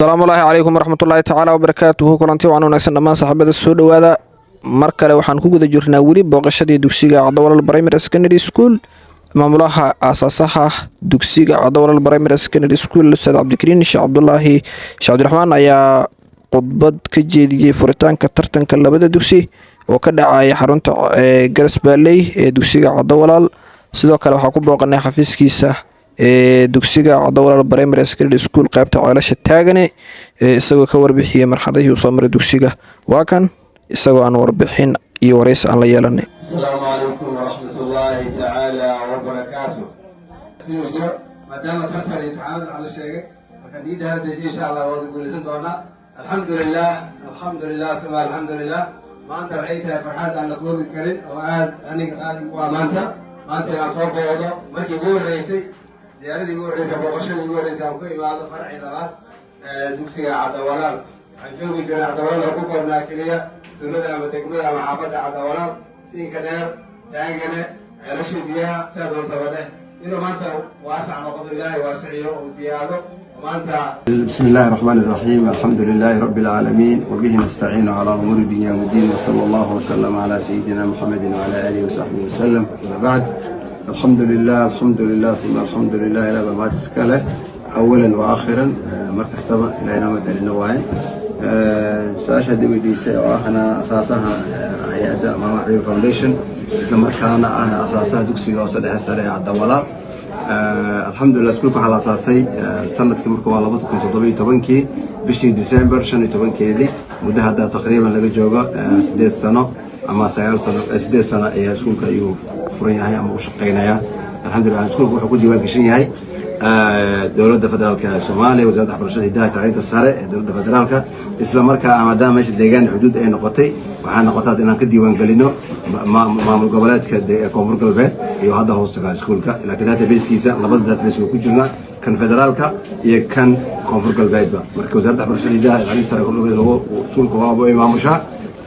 Asalaamu calaykum waraxmatullaahi tacaala wabarakaatuhu. Kulanti waan wanaagsan dhammaan saaxiibada, soo dhowaada. Mar kale waxaan ku guda jirnaa weli booqashadii dugsiga Cadowalal Primary Secondary School. Maamulaha aasaasaha dugsiga Cadowalal Primary Secondary School, Ustaad Cabdikariin Sheekh Cabdulaahi Sheekh Cabdiraxmaan, ayaa khudbad ka jeediyey furitaanka tartanka labada dugsi oo ka dhacaya xarunta Garasbaaley ee dugsiga Cadowalaal. Sidoo kale waxaa ku booqanay xafiiskiisa ee dugsiga Cadowalaal Primary Secondary School, qaybta Ceelasha Taagane, isagoo ka warbixiyey marxaladihii uu soo maray dugsiga. Waa kan isagoo aan warbixin iyo wareysi aan la yeelanay. Asalaamu calaykum waraxmat ullaahi tacaala wabarakaatu. Jiro maadaama tartan imtixaanada aan la sheegay, marka niyadda hala dejiyo, insha Allah waada guulaysan doonaa. Alxamdu lilah, alxamdu lilah, uma alxamdu lilah. Maanta waxay tahay farxad aan la koobi karin oo aad aniga qaali ku ah maanta inaan soo boodo markii ugu horreysay, ziyaaradii ugu horreysay, booqashadii ugu horreysay aan ku imaado farcii labaad ee dugsiga Cadawalaal. Waxaan joogi jirnay Cadawalaal oo ku koobnaa keliya tuulada ama degmada ama xaafadda Cadawalaal, Siinka Dheer, Taagane, Ceelasha Biyaha, sidaa doontaba dheh. Inuu maanta waasac noqdo, Ilaahay waasiciyo oo ziyaado maanta. بسم الله الرحمن الرحيم، الحمد لله رب العالمين، وبه نستعين على أمور الدنيا والدين، وصلى الله وسلم على سيدنا محمد وعلى آله وصحبه وسلم. أما بعد، الحمد لله، الحمد لله، ثم الحمد لله. إلى ما تسكله أولا وآخرا مركز تبع إلى نمد النواعي. Su-aasha haddii weydiisay oo ahna asaasaha hay-adda Mama Xabiib Foundation, isla markaana ahna asaasaha dugsiga hoose dhexe sare ee Cadawalaal. Alxamdulilah, iskuulka waxaa la asaasay sanadkii marka waa 2017-kii, bishii December 15-keedii. Muddo hadda taqriiban laga joogo 8 sano ama 9 sano, 8 sano ayaa iskuulka ayuu furan yahay ama u shaqeynaya. Alxamdulillah, iskuulka wuxuu ku diiwaan gashan yahay dowladda federaalka ee Soomaaliya, Wasaaradda Waxbarashada, Hidaha, Tacliinta Sare ee dowladda federaalka. Isla markaa maadaama meesha deegaan xuduud ay noqotay, waxaa noqotay inaan ka diiwaan gelino maamul goboleedka Koonfur Galbeed iyo hadda hoostaga iskuulka, laakiin databasekiisa labada database way ku jirnaa, kan federaalka iyo kan Koonfur Galbeedba. Marka Wasaaradda Waxbarashada, Hidaha, Tacliinta Sare Koonfur Galbeed iskuulka waa maamushaa.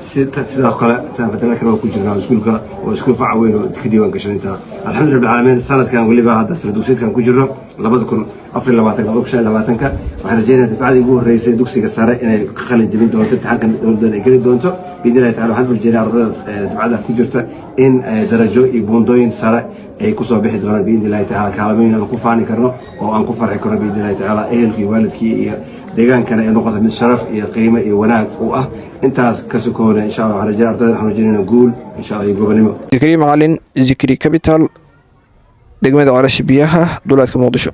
Sidoo kale tan federaalkana waa ku jirnaa. Iskuulka waa iskuul faca weyn oo ka diiwaan gashan intaa, alxamdulillah rabbil caalamiin. Sanadkan weliba hadda sana dugsiyeedkan ku jirno, 2024, 2025-ka, waxaan rajeynaya dafcadii ugu horreysay dugsiga sare inay ka qalin jebin doonto, imtixaanka dowladdan ay geli doonto biidni Illahi tacala. Waxaan rajeynaya ardayda dafcada ku jirta in darajo iyo buundooyin sare ay kusoo bixi doonaan biidni Illahi tacala, kaalmooyin aan ku faani karno oo aan ku farxi karno biidni Illahi tacala, ehelkii, waalidkii iyo deegaankana ay noqoto mid sharaf iyo qiimo iyo wanaag u ah. Intaas ka sokoona, insha Allah, waxaan rajeynaya ardayda, waxaan rajeynayna guul insha Allah iyo gobonimo. Zikri Macalin Zikri, Capital, degmada Ceelasha Biyaha, duleedka Muqdisho.